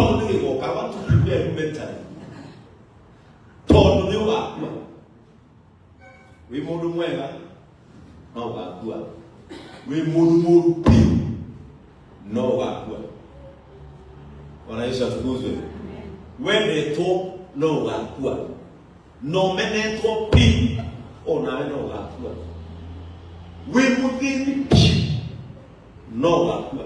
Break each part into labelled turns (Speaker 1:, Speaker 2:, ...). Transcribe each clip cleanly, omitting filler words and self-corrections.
Speaker 1: Tondũ nĩ gĩgoka, I want to prepare you mentally. Tondũ nĩ ũgakua. Wĩ mũndũ mwega no ũgakua. Wĩ mũndũ mũru biũ no ũgakua. Bwana Yesu atukuzwe. Wendetwo no ũgakua. Na ũmenetwo biũ o nawe no ũgakua. Wĩ mũthĩni biũ no ũgakua.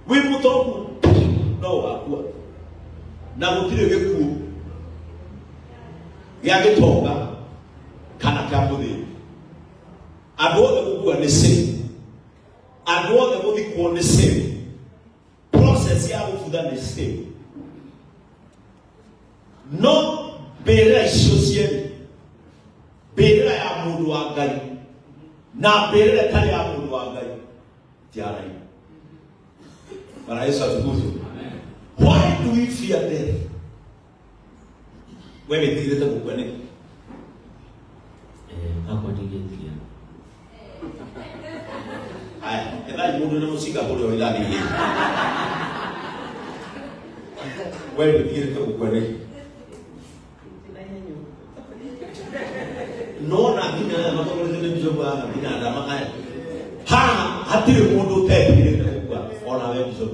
Speaker 1: Wĩ mũtongu biũ no ũgakua. Na gũtirĩ gĩkuũ gĩa gĩtonga kana kĩa mũthĩni. Andũ othe gũkua nĩ same. Andũ othe gũthikwo nĩ same. Process ya gũbutha nĩ same. No mbĩrĩra icio cierĩ, mbĩrĩra ya mũndũ wa Ngai na mbĩrĩra ĩtarĩ ya mũndũ wa Ngai tiaraine. Bwana Yesu atukuzwe. Why do we fear death? We wĩtigĩrĩte gũkua nĩkĩ?
Speaker 2: Hakwa ndingĩtiga.
Speaker 1: Aya, ethai mũndũ na mũcinga kũrĩa ũrĩ irathi-inĩ. We wĩtigĩrĩte gũkua nĩkĩ? Nona nginya aya matongoretio nĩ bishop haha nginya ndama aya. Haha hatirĩ mũndũ ũtetigĩrĩte gũkua ona we bishop.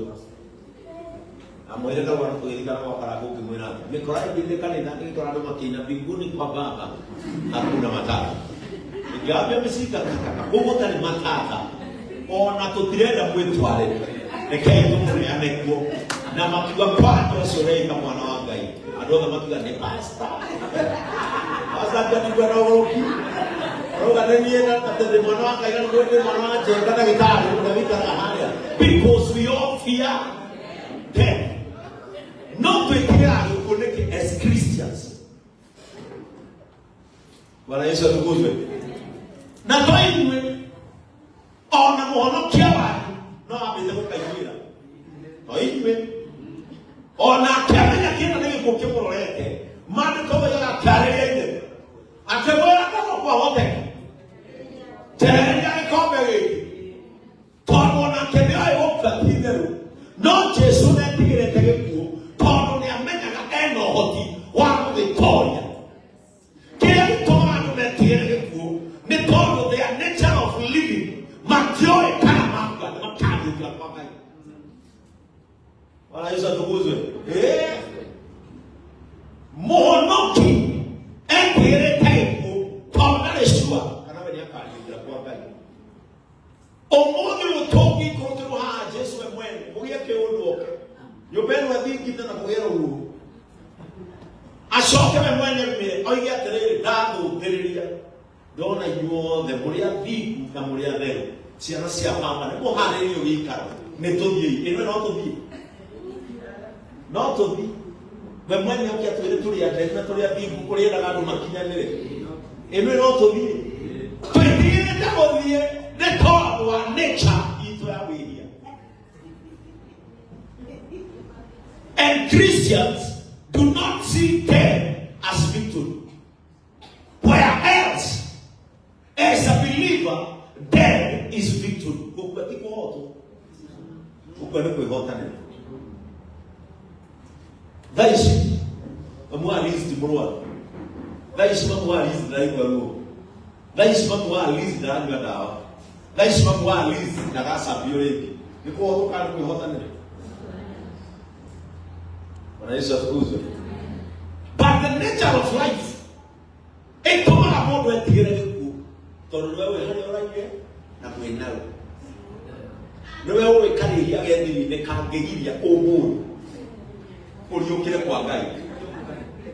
Speaker 1: Amwĩre karũgano tũgĩthikana gwa Karangũ ngĩmwĩra atĩ mĩkora ĩingĩrire kanitha ĩgĩkora andũ makĩina mbinguni kwa baba hakuna matata. Ĩngĩambia mĩcinga kakaka kũu gũtarĩ matata ona tũtirenda mwĩtware rekei tũmũneane kuo na makiuga kwanja ũcio ũreĩka mwana wa Ngai andũ othe makiuga nĩ pasta pasta nganigua na ũgũrũki ũrauga nĩ niĩ na atĩ ndĩ mwana wa Ngai na nĩ mwana wa Njenga ndagĩtarĩ ũrĩa wĩikaraga harĩa because we all fear death. No twĩtigĩraga gĩkuũ nĩkĩ as Christians? Bwana Yesu atukuzwe. Na to inyuĩ ona mũhonokia wanyu no ambĩte gũkaiguĩra. To inyuĩ ona akĩamenya kĩna nĩ gĩkuũ kĩmũrorete maandĩko moigaga akĩarĩria ithe akĩmwĩra korwo kwahoteka njehereria gĩkombe gĩkĩ tondũ onake nĩ oĩ gũkua ti itherũ no jesu ndetigĩrĩte gĩkuũ tondũ nĩ amenyaga ena ũhoti wa gũgĩtoria kĩrĩa gĩtũmaga andũ metigĩre gĩkuũ nĩ tondũ their nature of living matioĩ kana makua nĩ makariũkĩra kwa ngai. Bwana Yesu atukuzwe. Eh. Mũhonoki etigĩrĩte gĩkuũ tondũ ndarĩ sure kana we nĩakariũkĩra kwa Ngai. Ũmũthĩ ũyũ tũngĩikũrũkĩrwo haha Jesu we mwene kũgĩe kĩũndũ oke nyũmba ĩno ĩthingithe na kũgĩe rũhuho acoke we mwene mĩre oige atĩrĩrĩ ndathũthĩrĩria ndona inyuothe mũrĩ athingu na mũrĩ atheru ciana cia baba nĩ mũharĩrĩrio gĩikaro nĩ tũthiĩi ĩno no tũthiĩ no tũthiĩ we mwene oke atwĩre tũrĩ atheru na tũrĩ athingu ũrĩendaga andũ makinyanĩre ĩno no tũthiĩ twĩtigĩrĩte gũthiĩ nĩ tondũ wa nature itũ ya wĩhia. And Christians do not see death as victory. Where else, as a believer, death is victory. Gũkua ti kũhotwo. Gũkua nĩ kwĩhotanĩra. Thaa ici, mamu wa Liz ti mũrwaru. Thaa ici mamu wa Liz ndaraigua ruo. Thaa ici mamu wa Liz ndaranyua ndawa. Thaa ici mamu wa Liz ndagacambio rĩngĩ. Nĩ kũhotwo kana nĩ kwĩhotanĩra? Bwana Yesu atukuzwe. But the nature of life ĩtũmaga mũndũ etigĩre gĩkuũ tondũ nĩwe ũĩ harĩa ũraire na mwĩnawe nĩwe ũĩ karĩhia gethiri-inĩ kangĩgiria ũmũthĩ ũriũkĩre kwa Ngai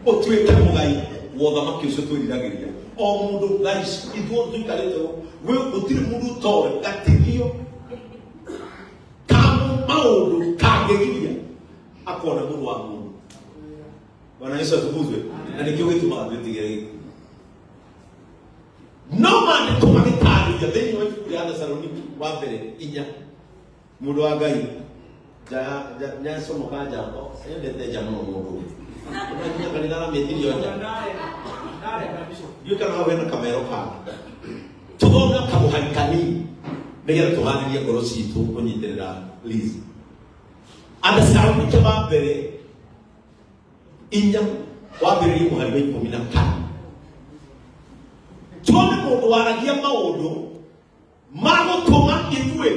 Speaker 1: ũtuĩke mũgai wa ũthamaki ũcio twĩriragĩria o mũndũ thaa ici ithuothe tũikarĩte ũũ gũtirĩ mũndũ ũtoĩ gatigio ka maũndũ kangĩgiria akona mũrũ wa mũndũ. Bwana Yesu atukuzwe. Na nĩkĩo gĩtũmaga twĩtigĩre gĩkuũ. No maandĩko magĩtaarĩria thĩinĩ wa ibuku rĩa Thesaloniki wa mbere 4 mũndũ wa Ngai njacomoka nja endete nja mũno mũndũ ũyũ. Nginya kanitha aramĩtirio nja. Ndiũĩ kana hau hena kamero kangĩ. Tũthome kamũhari kanini nĩgetha tũharĩrie ngoro citũ kũnyitĩrĩra Liz. Athesalonike wa mbere inya wambĩrĩrie mũhari wa 14, tuone mũndũ waragia maũndũ ma gũtũma ithuĩ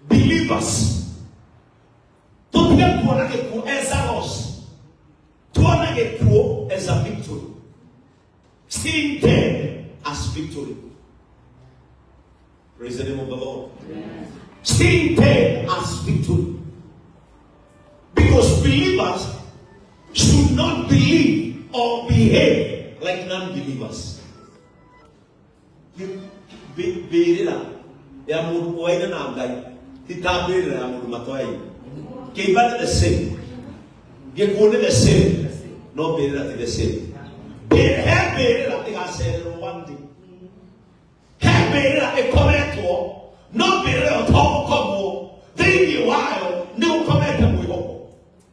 Speaker 1: believers tũtige kuona gĩkuũ as a loss, tuone gĩkuũ as a victory, seeing death as victory. Praise the name of the Lord. Seeing death as victory, because believers should not believe or behave like non-believers. Mbĩrĩra ya mũndũ ũaine na Ngai ti ta mbĩrĩra ya mũndũ matoaine. Kĩimba nĩ the same, gĩkuũ nĩ the same, no mbĩrĩra ti the same. He mbĩrĩra ĩgacererwo one day, he mbĩrĩra ĩkoretwo, no mbĩrĩra ĩyo to gũkomwo, thĩinĩ wayo nĩ gũkomete mwĩhoko.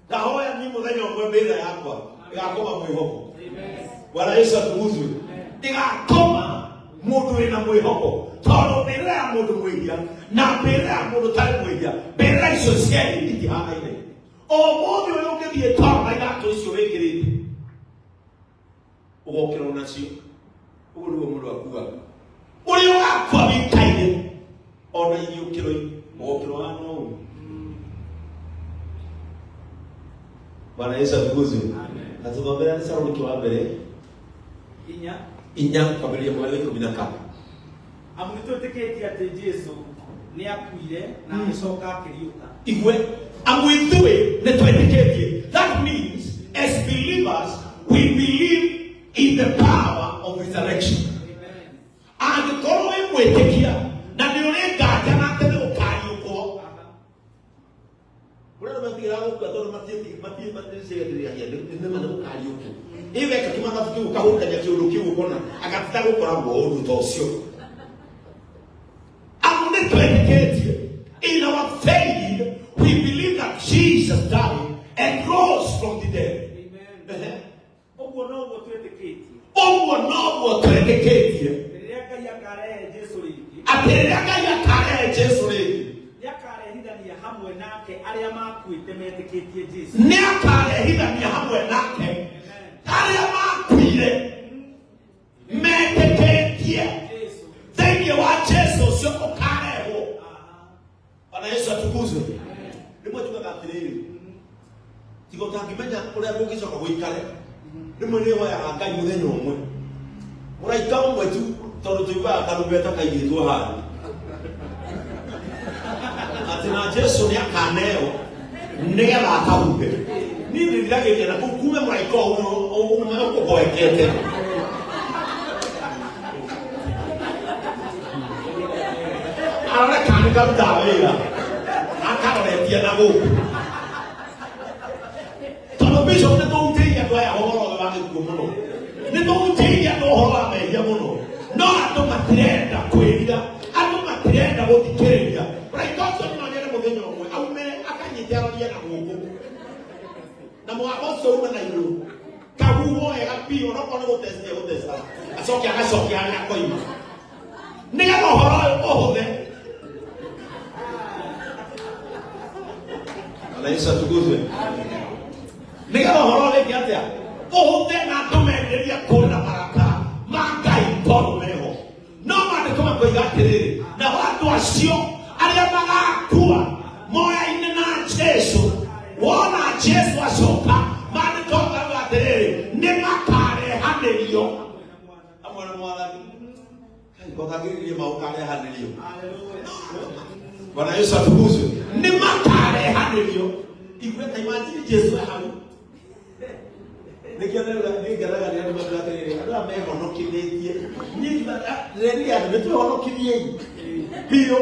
Speaker 1: Ndahoya ni mũthenya ũmwe mbĩrĩra yakwa ĩgakoma mwĩhoko. Bwana Yesu atukuzwe. Ĩgakoma mũndũ wĩna mwĩhoko, tondũ mbĩrĩra ya mũndũ mwĩhia na mbĩrĩra ya mũndũ ũtarĩ mwĩhia, mbĩrĩra icio cierĩ itihanaine. Ũmũthĩ ũyũ ũngĩthiĩ toro na iratũ icio wĩkĩrĩte, ũgokĩra nacio. Ũguo nĩguo mũndũ akuaga. Ũrĩa ũgakua wĩikaire ona iriũkĩro-inĩ, ũgokĩra ũhana ũguo. Bwana Yesu atukuzwe. Na tuthomere Thesalonike wa mbere
Speaker 2: 4.
Speaker 1: 4, kwambĩrĩria mũhari wa 14.
Speaker 2: Amu nĩ twĩtĩkĩtie atĩ Jesu nĩ akuire na agĩcoka akĩriũka.
Speaker 1: Igwe, amu ithuĩ nĩ twĩtĩkĩtie. That means as believers we believe in the power of resurrection. Angĩkorwo wĩ mwĩtĩkia na nĩ ũrĩ nganja na atĩ nĩ ũkariũkwo, kũrĩ andũ metigĩraga gũkua tondũ matiĩtigĩragia nĩ ma nĩ gũkariũkwo. Ĩ weka kĩmathabu kĩu, ũkahũrũkania kĩũndũ kĩu, ũkona agatita gũkoragwo ũndũ ta ũcio. Amu nĩ twĩtĩkĩtie, in our faith we believe that Jesus died and rose from the dead.
Speaker 2: Amen. Ũguo noguo twĩtĩkĩtie.
Speaker 1: Ũguo noguo twĩtĩkĩtie.
Speaker 2: Rĩrĩa Ngai akarehe Jesu rĩngĩ,
Speaker 1: atĩ rĩrĩa Ngai akarehe Jesu rĩngĩ,
Speaker 2: nĩ akarehithania hamwe nake arĩa makuĩte metĩkĩtie Jesu.
Speaker 1: Nĩ akarehithania hamwe nake arĩa makuire metĩkĩtie
Speaker 2: Jesu.
Speaker 1: Thĩinĩ wa Jesu ũcio ũkarehwo. Bwana Yesu atukuzwe. Rĩmwe tugaga atĩrĩrĩ, tiga ũtangĩmenya ũrĩa kũngĩcoka gũikare. Rĩmwe nĩ hoyaga Ngai mũthenya ũmwe mũraika ũmwe tu, tondũ tũiguaga karumbeta kaigĩtwo handũ atĩ na Jesu nĩ akaneo nĩgetha akahuhe. Niĩ ndĩriragĩria na kũu kume mũraika ũmwe ũkũgoekete arore kana nĩ karutaga wĩra, akaroretie na gũkũ, tondũ bishop, nĩ tũhutĩirie andũ aya ũhoro wa gĩkuũ mũno, nĩ tũhutĩirie andũ ũhoro wa mehia mũno, no andũ matirenda kwĩrira, andũ matirenda gũthikĩrĩria. Mũraika ũcio no nyende mũthenya ũmwe aumĩre akanyite arorie na gũkũ, na mũgambo ũcio ume na igũrũ, kahuhwo wega biũ, onokorwo nĩ gũtestia gũtesta, acoke agacokia harĩa akoima, nĩgetha ũhoro ũyũ ũhũthe. Bwana Yesu atukuzwe. Nĩgetha ũhoro wĩke atĩa? Ũhũthe, na andũ menderia kũrĩra marakara ma Ngai tondũ meho. No maandĩko makoiga atĩrĩrĩ, nao andũ acio arĩa magakua moyaine na Jesu, wona Jesu acoka, maandĩko makauga atĩrĩrĩ, nĩ makarehanĩrio hamwe na Mwathani. Wakagĩrĩrie maũkarehanĩrio. Bwana Yesu atukuzwe. Nĩ makarehanĩrio. Igwe, ta imagine Jesu e hau. Nĩkĩo nĩ ngenaga rĩrĩa andũ makiuga atĩrĩrĩ, andũ aya mehonokithĩtie. Niĩ rĩrĩa andũ nĩ twĩhonokithiei biũ,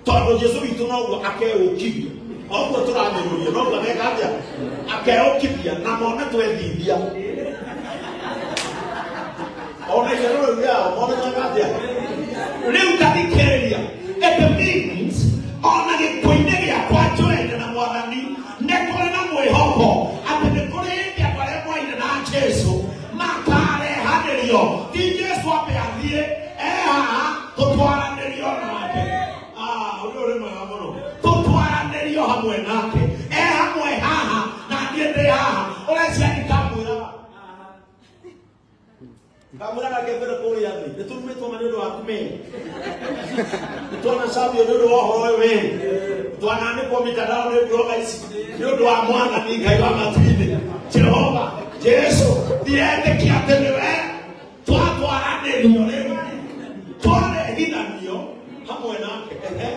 Speaker 1: tondũ Jesu witũ noguo akeũkithia, oguo tũramĩrũria noguo ageka atĩa, akeũkithia na mone twethithia ona itherũ rĩu rĩao, mone tweka atĩa. Rĩu tathikĩrĩria, it means ona gĩkuũ-inĩ gĩakwa njũraine na Mwathani nĩ kũrĩ na mwĩhoko atĩ nĩ kũrĩ hĩndĩ andũ arĩa mwaine na Jesu makarehanĩrio. Ti Jesu ambe athiĩ, e haha tũtwaranĩrio nake. Ah, ũndũ ũyũ nĩ mwega mũno. Tũtwaranĩrio hamwe nake, e hamwe. Kamwĩra nake mbere kũrĩa thĩ nĩ tũrumĩtwo ma nĩ ũndũ waku meri nĩ twanacambio nĩ ũndũ wa ũhoro ũyũ wĩ twananĩkwo mitandao nĩ mburoga ici nĩ ũndũ wa mwathani Ngai wa matu-inĩ Jehova Jesu ndiretĩkia atĩ nĩwe twatwaranĩrio rĩu twarehithanio hamwe nake. Ehe.